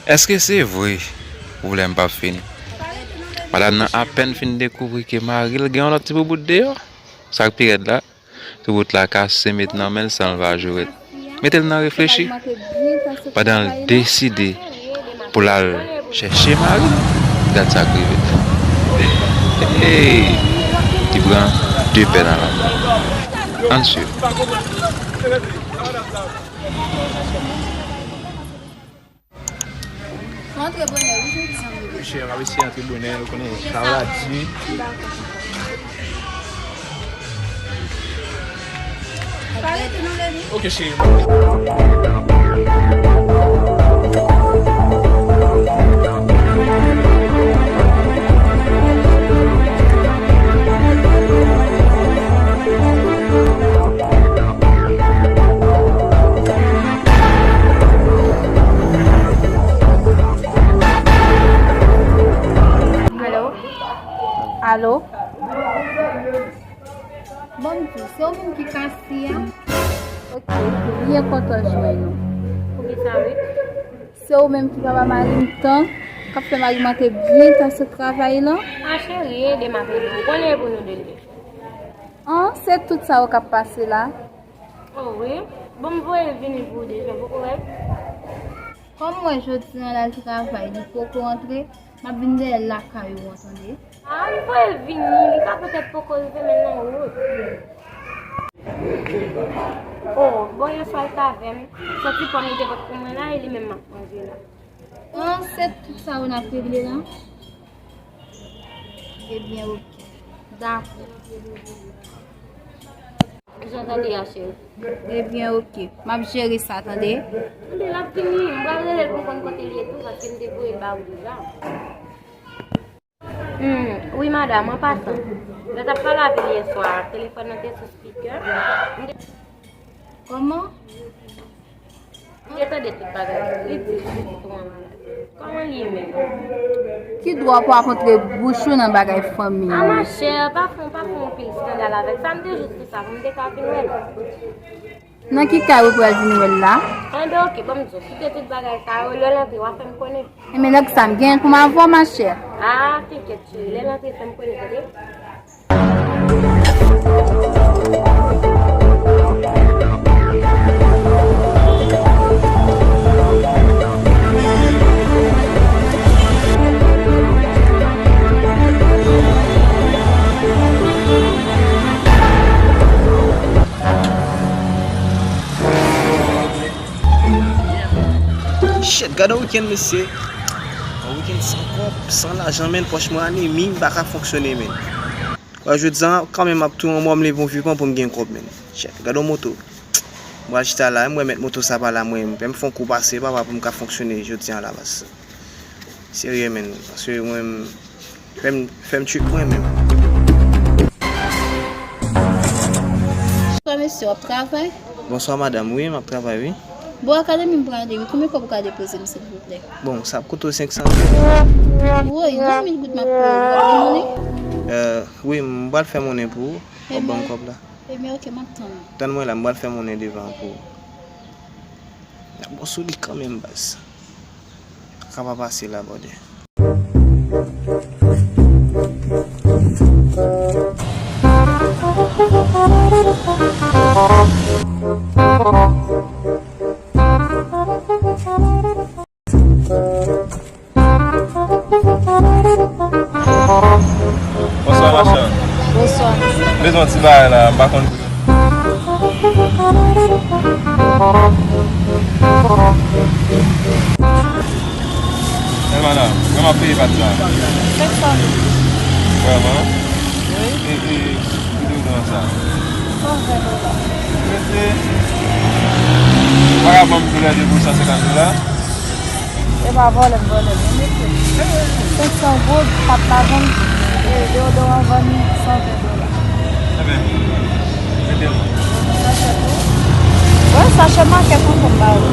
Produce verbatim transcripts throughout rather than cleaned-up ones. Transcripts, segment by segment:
Èske se vre pwoblèm p ap fini? Madanm nan apèn fin dekouvri ke mari l gen yon lòt ti boubout deyò. Sa k pi rèd la, boubout la kase met nan men l san l pa jwe. Mete l nan reflechi. Pandan l deside pou l al chèche mari l, gad sa k rive. Hey! Li pran de pèn a lanmò. Ann swiv. Antre bonè wi jodi an bebe. Monchè, m ap eseye antre bonè, ou konnen travay la di. Ok cheri. Alo? Alo? Ban m di w, se ou menm ki Kasi a? Ok, byen kontan jwenn ou. Poukisa wi? Se ou menm ki papa mari m tan, k ap fè mari m antre byen ta sou travay lan? A cheri, ede m ak li. Ou konnen e pou nou de l ye. An, se tout sa yo k ap pase la? O wi. Bon, m voye l vini pou ou deja, ou poko wè l? Kòm m wè jodi an l al travay, li poko antre, m ap vin dèyè l lakay ou an, tande? A, m voye l vini, li ka petèt poko rive, men l nan wout. O, bon, yèswa l t avè m, soti pòm li te pot pou mwen la, e li menm m ap manje la. An, se tout sa yo n ap regle la? Ebyen, oke. Dakò. Jan tande a, cheri. Ebyen, oke. M ap jere sa, tande. Tande, l ap vini. M pral rele l pou m konn kote l ye tou, paske m te voye l ba ou deja. Hmm, wi, madanm, an pasan, lè t ap pale avè l yèswa, telefòn nan te sou spikè. M te Kòman? M te tande tout bagay. Li di, li di tou an malad. Kòman li ye menm? Ki dwa pou ap antre bouch ou nan bagay fanmi? A, machè, pa fè, pa fè anpil eskandal avèk sa. M te jis di sa pou m te ka vin wè l. Nan ki kay ou pral vin wè l la? Enben, oke, ban m di w, kite tout bagay sa yo, lè l antre, w a fè m konnen. Enben, nèg sa m gen pou m avè w, machè. A, tenkèt, cheri, lè l antre, fè m konnen, tande? Shit, gade yon wikenn, mesye. Yon wikenn san kòb, san lajan, menn, pòch mwen anemi, m pa ka fonksyone, menn. Wè, jodi a, kanmenm, m ap tou yon mò, m leve yon vivan pou m gen kòb, menn. Shit, gade yon moto. M pral chita la, m wè mèt moto sa pa la, mwen, m fè yon kou pase, papa, pou m ka fonksyone jodi a la, baz. Serye, menn, paske mwen, fè m, fè m trip mwen menm. Bonswa, mesye, w ap travay? Bonswa, madanm, wi, m ap travay, wi. Bon, akademi m prale, wi, konbyen kòb ou ka depoze m, silvouplè? Bon, sa ap koute w senk san goud. Woy, douz mil goud m ap peye w, w ap gen monnen? Euh, wi, m pral fè monnen pou ou, w ap ban m kòb la. Ebyen, oke, m ap tann ou. Tann mwen la, m pral fè monnen devan pou ou. N ap bon sou li kanmenm, baz. Ka pa pase la, brother. Bonswa, machè. Bonswa. Bezwen ti bagay la, m pa konn. Hey, madam, kòman w ap peye pat la? Senk san goud. Vrèman? Wi. E, e, ki dodan sa? San ven dola. Mesye, ou pa ka ban m doulè de pou san senkant dola? E pa vòlè m vòlè, non, mesye. Senk san goud, pat la vann, e deodoran vann san ven dola. Ebyen, mete l. Sa chè tou? Wi, sa chè makèt an fò m ba ou.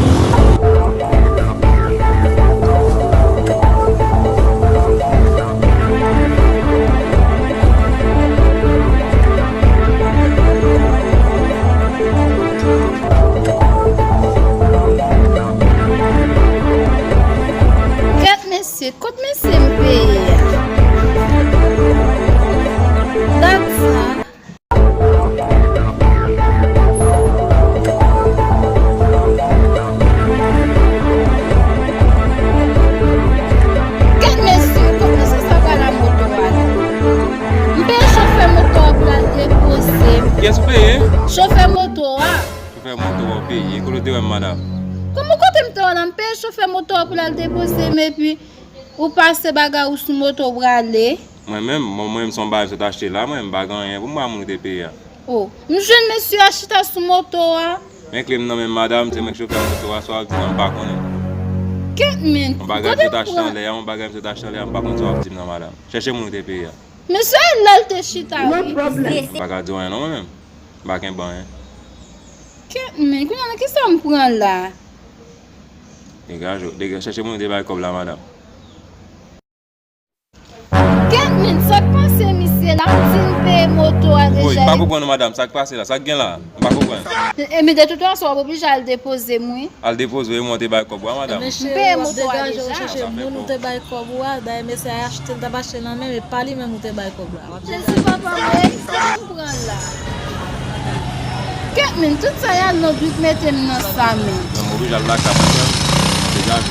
Kot mesye m peye a? Dat sa. Kèt mesye, kot mesye sa pral a moto a la? M peye chofè moto a pou l al depoze m. Kiyès ou peye? Chofè moto a. Chofè moto a w peye? Kote w te wè m, madanm? Kòman kote m te wè w la? M peye chofè moto a pou l al depoze m epi ou pase bagay ou sou moto w prale. Mwen menm, mwen, mwen menm se yon bagay m sot achte la, mwen menm m pa gen anyen pou m ba moun ou te peye a. O, m jwenn mesye a chita sou moto a. Men kle m nan men m, madanm, se mwen k chofè moto a, sa w ap di nan m pa konnen. Kèt men, yon bagay m sot achte anlè a, yon bagay m sot achte anlè a, m pa konn sa w ap di m nan, madanm. Chèche moun ou te peye a. Mesye a la l te chita, wi. M pa ka di w anyen non, mwen menm. M pa kenbe anyen. Kèt men, kounye a nan kisa m pran la? Degaje w, degaje, chèche moun ou te bay kòb la, madanm. Kèt men, sa k pase misye la? M di l peye moto a deja. Woy, m pa konprann non, madanm, sa k pase la, sa k gen la? M pa konprann. E, men de tout fason, w ap oblije al depoze m, wi. Al depoze w, e mwen w te bay kòb ou a, madanm? M peye moto a deja. Chèche moun ou te bay kòb ou a, dayè mesye a achte, l t ap achte nan men, men pa li menm ou te bay kòb la. Jezi papa mwen, sa m pran la? Kèt men, tout sa y al nan dout mete m nan sa men. Mwen m oblije al lakay mwen, frè m. Degaje.